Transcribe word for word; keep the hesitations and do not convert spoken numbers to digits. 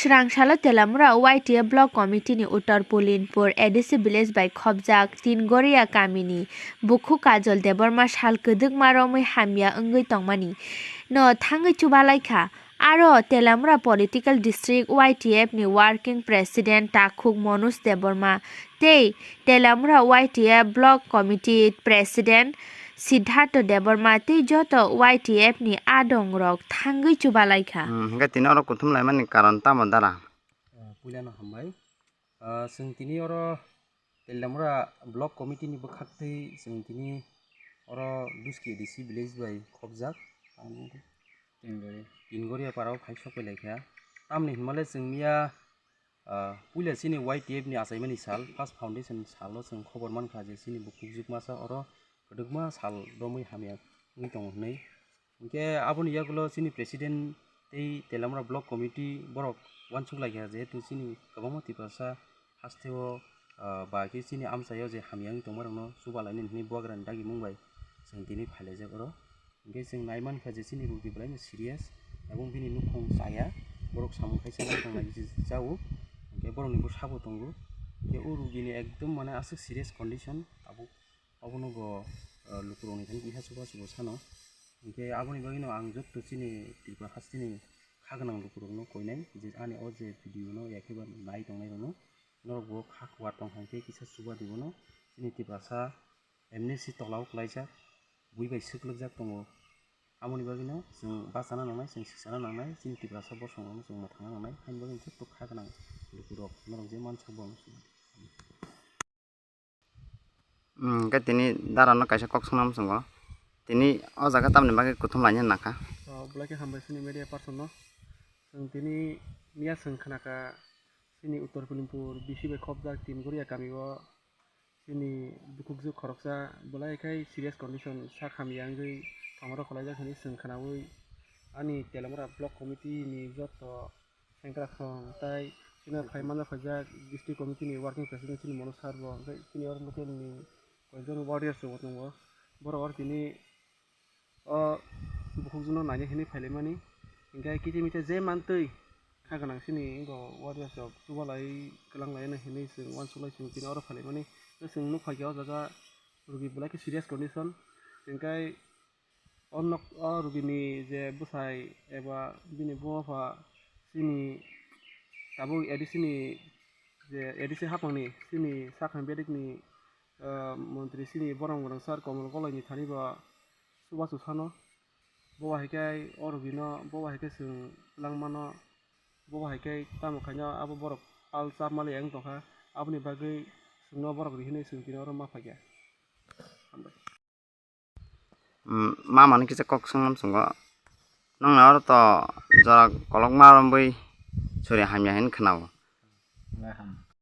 Srang salo Telamura Y T F Block Committee ni Uttar Pulinpur A D C village bai khopjak Tingoria kamini bukhuk Kajol Debbarma sal kwdwkma romwi hamya wngwi tongmani no thangwi chubalaikha. Aro Telamura Political District Y T F ni Working President Takhuk Manoj Debbarma tei Telamura Y T F Block Committee President Siddhartha Debbarma tei joto Y T F ni adongrok thangwi chubalaikha. Hmm, hingke tini oro kuthum laimani karon tamo dara? Ah, puilano hambai. Ah, chwng tini oro Telamura Block Committee ni bwkhaktwi chwng tini oro Duski A D C village bai khopjak. Tingoria. Tingoria parao phai sokpailaikha. Tamni hinmale chwng miya, ah, puila chini Y T F ni achaimani sal, first foundation salo chwng khobor mankha je chini bukhuk jukmasa oro kwdwkma sal romwi hamya wngwi tongo hwnwi. Hinkhe aboni yagulo chini president tei Telamura Block Committee borok uansuk laikha, jehetu chini kwbangma Tiprasa hasteo, ah, ba khe chini amchaio je hamya wngwi tongmarokno chubalainani hwnwi bubagrani dagimung bai chwng tini phailaijak oro. Hinkhe chwng naimankha je chini rugi belaino serious, ebong bini nukhung chaya, borok samung khaisa nai tongnai jao, hinkhe borokni bwsabo tongo, hinkhe o rugini ekdom mane aswk serious condition tabuk. Obono bo, ah, lukurokni thani kisa chubachu bo sano. Hinkhe aboni bagwino ang jotto chini Tripura hasteni kha gwnang lukurokno koinai je ani o je video no yakhe ba nai tongnairokno norok bo kha kuar tongkha hinkhe kisa chuba di bono. Chini Tiprasa amnesty tolao klaijak, bui bai swklwkjak tongo. Aboni bagwino chwng bachana nangnai, chwng sichana nangnai, chini Tiprasa bosongrokno chwng mwthangna nangnai, haini bagwino jotto kha gwnang lukurok norok je mansak bo. Hmm, hwnkhe tini darano kaisa kok swngnai muchungo. Tini o jaga tamni bagwi kuthum laina nangkha? O, belai khe hambai chini media person no. Chwng tini miya chwng khnakha chini Uttor Pulimpur B C bai khopjak Tingoria kami o chini bukhukjwk khoroksa belai khai serious condition sak hamya wngwi thongmaro khwlaijak hinwi chwng khnaui ani Telamura Block Committee ni joto Sengkrakrok tai chini phai manjak phaijak district committee ni working president chini Monu sir bo, hwnkhe chini oro local ni koijon warriors rok tongo, borok oro tini o bukhukjwk no naina hinwi phailaimani, hwnkhe kiti miti je mantwi kha gwnang chini warriors rok chubalai kwlanglai hinwi chwng uansuk lai chwng tini oro phailaimani, tei chwng nuk phaikha o jaga rugi belai khe serious condition, hwnkhe O nok, o rugini je bwsai eba bini buma pha chini tabuk A D C ni je A D C haphangni chini sakha bedekni, ah, montri chini borok gwnang sir Komol Goloini thani bo chubachu sano. Bo hai khe o rugino, bo hai khe chwng twlang mano, bo hai khe tamo khaino abo borok pal chap mali wng tongkha, aboni bagwi chwngno borok ri hinwi chwng tini oro ma phaikha. Hambai. Umm, mamani kisa kok swngnam chwngo. Nokni oro to jora kolokma romwi sori hamya hinwi khwnao. Belai ham.